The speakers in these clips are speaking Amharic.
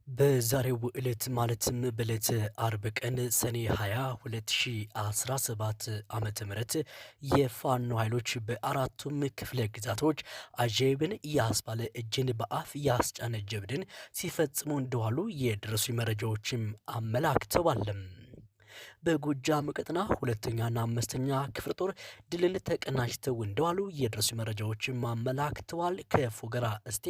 በዛሬው ዕለት ማለትም በዕለተ አርብ ቀን ሰኔ 20 2017 ዓመተ ምህረት የፋኖ ኃይሎች በአራቱም ክፍለ ግዛቶች አጀብን ያስባለ እጅን በአፍ ያስጫነ ጀብድን ሲፈጽሙ እንደዋሉ የደረሱ መረጃዎችም አመላክተዋል። በጎጃም ቀጠና ሁለተኛና አምስተኛ ክፍለ ጦር ድልን ተቀናጅተው እንደዋሉ የደረሱ መረጃዎችም አመላክተዋል። ከፎገራ እስቴ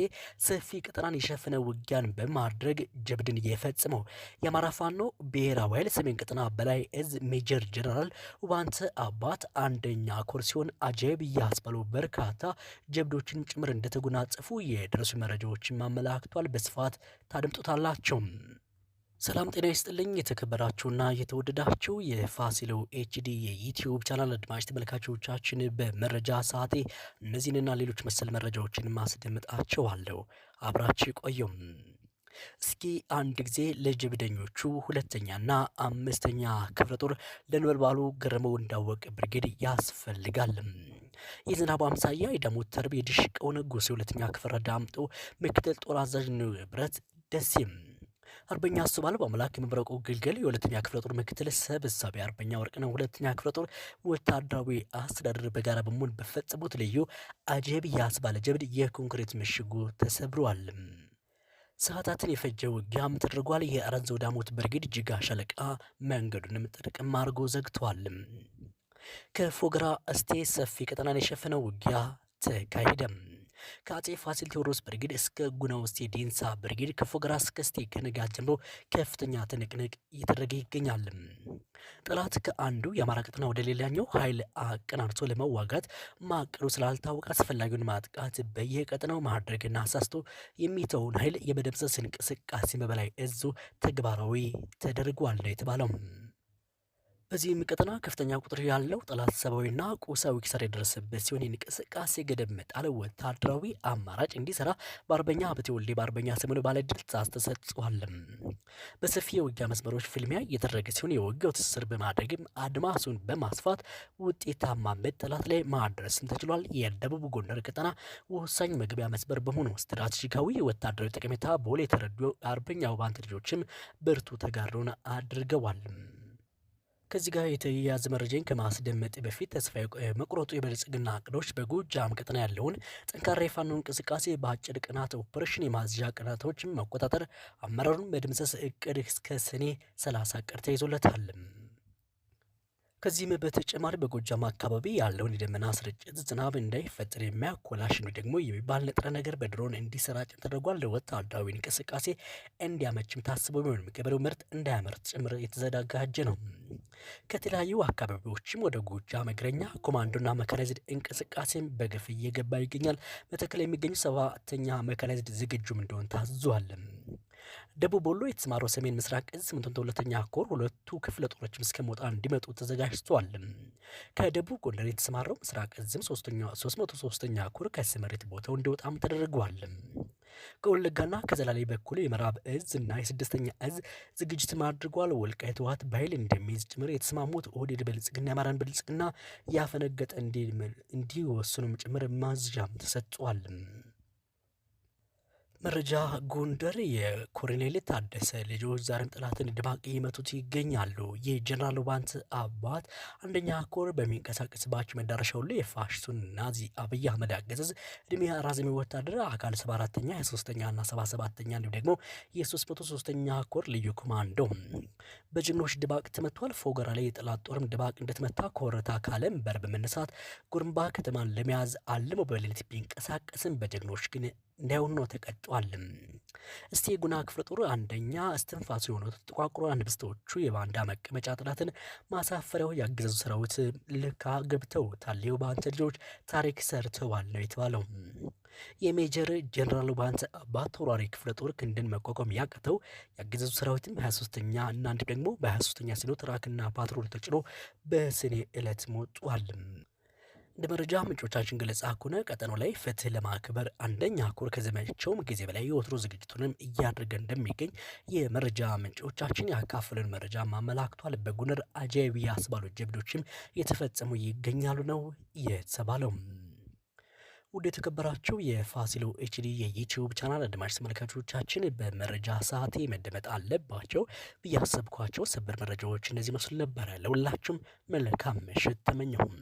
ሰፊ ቀጠናን የሸፈነ ውጊያን በማድረግ ጀብድን የፈጸመው የአማራ ፋኖ ብሔራዊ ኃይል ሰሜን ቀጠና በላይ እዝ ሜጀር ጀነራል ውባንተ አባት አንደኛ ኮር ሲሆን አጀብ እያስባሉ በርካታ ጀብዶችን ጭምር እንደተጎናጸፉ የደረሱ መረጃዎችም አመላክቷል። በስፋት ታደምጡታላችሁ። ሰላም ጤና ይስጥልኝ። የተከበራችሁና የተወደዳችሁ የፋሲሎ HD የዩቲዩብ ቻናል አድማጭ ተመልካቾቻችን፣ በመረጃ ሰዓቴ እነዚህንና ሌሎች መሰል መረጃዎችን ማስደምጣችኋለሁ። አብራችሁ ቆዩም። እስኪ አንድ ጊዜ ለጀብደኞቹ ሁለተኛና አምስተኛ ክፍለ ጦር ለነበልባሉ ገረመው እንዳወቅ ብርጌድ ያስፈልጋል። የዝናቡ አምሳያ የዳሞት ተርብ የድሽቀው ንጉሥ የሁለተኛ ክፍለ ዳምጦ ምክትል ጦር አዛዥ ንብረት ደሴም አርበኛ አስባል በአምላክ የመብረቁ ግልገል የሁለተኛ ክፍለ ጦር ምክትል ሰብሳቢ አርበኛ ወርቅነህ ሁለተኛ ክፍለ ጦር ወታደራዊ አስተዳደር በጋራ በመሆን በፈጸሙት ልዩ አጀብ ያስባለ ጀብድ የኮንክሪት ምሽጉ ተሰብሯል። ሰዓታትን የፈጀ ውጊያም ተደርጓል። የአረንዘው ዳሞት ብርጌድ ጅጋ ሻለቃ መንገዱንም ጥርቅም አድርጎ ዘግቷል። ከፎገራ እስቴ ሰፊ ቀጠናን የሸፈነው ውጊያ ተካሄደም። ከአጼ ፋሲል ቴዎድሮስ ብርጌድ እስከ ጉና ውስጤ ዴንሳ ብርጌድ ከፎገራ እስከ እስቴ ከንጋት ጀምሮ ከፍተኛ ትንቅንቅ እየተደረገ ይገኛል። ጠላት ከአንዱ የአማራ ቀጠና ወደ ሌላኛው ኃይል አቀናርቶ ለመዋጋት ማቀዱ ስላልታወቀ አስፈላጊውን ማጥቃት በየቀጠናው ማድረግና አሳስቶ የሚተውን ኃይል የመደምሰስ እንቅስቃሴ በበላይ እዙ ተግባራዊ ተደርጓል ነው የተባለው። በዚህም ቀጠና ከፍተኛ ቁጥር ያለው ጠላት ሰብአዊና ቁሳዊ ኪሳራ የደረሰበት ሲሆን የእንቅስቃሴ ገደብ መጣል ወታደራዊ አማራጭ እንዲሰራ በአርበኛ ሀብቴ ወልዴ በአርበኛ ሰሞኑ ባለድል ትዕዛዝ ተሰጥቷል። በሰፊ የውጊያ መስመሮች ፍልሚያ እየተደረገ ሲሆን የውጊያው ትስስር በማድረግም አድማሱን በማስፋት ውጤታማ ምት ጠላት ላይ ማድረስም ተችሏል። የደቡብ ጎንደር ቀጠና ወሳኝ መግቢያ መስመር በመሆኑ ስትራቴጂካዊ ወታደራዊ ጠቀሜታ በውል የተረዱ አርበኛ ውባንተ ልጆችም ብርቱ ተጋድሎን አድርገዋል። ከዚህ ጋር የተያያዘ መረጃን ከማስደመጥ በፊት ተስፋ መቁረጡ የብልጽግና እቅዶች በጎጃም ቀጠና ያለውን ጠንካራ የፋኖ እንቅስቃሴ በአጭር ቀናት ኦፕሬሽን የማዝዣ ቀናቶችን መቆጣጠር፣ አመራሩን መደምሰስ እቅድ እስከ ሰኔ 30 እቅድ ተይዞለታል። ከዚህም በተጨማሪ በጎጃም አካባቢ ያለውን የደመና ስርጭት ዝናብ እንዳይፈጠር የሚያኮላሽ ነው ደግሞ የሚባል ንጥረ ነገር በድሮን እንዲሰራጭ ተደርጓል። ለወታደራዊ እንቅስቃሴ እንዲያመችም ታስቦ ቢሆንም ገበሬው ምርት እንዳያመርት ጭምር የተዘጋጀ ነው። ከተለያዩ አካባቢዎችም ወደ ጎጃም እግረኛ ኮማንዶና መካናይዝድ እንቅስቃሴም በገፍ እየገባ ይገኛል። መተከል የሚገኙ 7ኛ መካናይዝድ ዝግጁም እንደሆን ታዟል። ደቡብ ወሎ የተሰማራው ሰሜን ምስራቅ እዝ 802ኛ ኮር ሁለቱ ክፍለ ጦሮችም እስከ ሞጣ እንዲመጡ ተዘጋጅቷል። ከደቡብ ጎንደር የተሰማራው ምስራቅ እዝም 303ኛ ኮር ከስምሪት ቦታው እንዲወጣም ተደርጓል። ከወለጋና ከዘላሌ በኩል የምዕራብ እዝ እና የስድስተኛ እዝ ዝግጅትም አድርጓል። ወልቃይት ህወሓት በኃይል እንደሚይዝ ጭምር የተስማሙት ኦህዴድ ብልጽግና የአማራን ብልጽግና ያፈነገጠ እንዲወስኑም ጭምር ማዝዣም ተሰጥቷል። መረጃ ጎንደር የኮሎኔል ታደሰ ልጆች ዛሬም ጠላትን ድባቅ እየመቱት ይገኛሉ። የጀነራል ውባንተ አባት አንደኛ ኮር በሚንቀሳቀስባቸው መዳረሻ ሁሉ የፋሽስቱን ናዚ አብይ አህመድ አገዛዝ እድሜ አራዛሚ ወታደር አካል 74ኛ፣ 23ኛ እና 77ኛ እንዲሁም ደግሞ የ303ኛ ኮር ልዩ ኮማንዶ በጀግኖች ድባቅ ተመቷል። ፎገራ ላይ የጠላት ጦርም ድባቅ እንደተመታ ኮረታ ካለም በር በመነሳት ጉርምባ ከተማን ለመያዝ አልሞ በሌሊት ቢንቀሳቀስም በጀግኖች ግን እንዳይሆኑ ነው ተቀጧል። እስቴ ጉና ክፍለ ጦር አንደኛ እስትንፋሱ የሆኑት ጥቋቁሮ አንበሶቹ የባንዳ መቀመጫ ጠላትን ማሳፈሪያው ያገዛዙ ሰራዊት ልካ ገብተውታል። የውባንተ ልጆች ታሪክ ሰርተዋል ነው የተባለው። የሜጀር ጀነራል ውባንተ አባት ተወራሪ ክፍለ ጦር ክንድን መቋቋም ያቃተው ያገዛዙ ሰራዊትም 23ኛ እና አንድ ደግሞ በ23ኛ ሲኖ ትራክና ፓትሮል ተጭኖ በሰኔ ዕለት ሞጧል። እንደ መረጃ ምንጮቻችን ገለጻ ከሆነ ቀጠናው ላይ ፍትህ ለማክበር አንደኛ ኮር ከዘመቻውም ጊዜ በላይ የወትሮ ዝግጅቱንም እያደረገ እንደሚገኝ የመረጃ ምንጮቻችን ያካፈሉን መረጃ ማመላክቷል። በጎንደር አጃይብ ያስባሉ ጀብዶችም የተፈጸሙ ይገኛሉ ነው የተባለው። ውድ የተከበራችሁ የፋሲሎ HD የዩቲዩብ ቻናል አድማጭ ተመልካቾቻችን በመረጃ ሰዓቴ መደመጥ አለባቸው ብዬ ያሰብኳቸው ሰበር መረጃዎች እነዚህ መስሉ ነበረ። ለሁላችሁም መልካም ምሽት ተመኘሁም።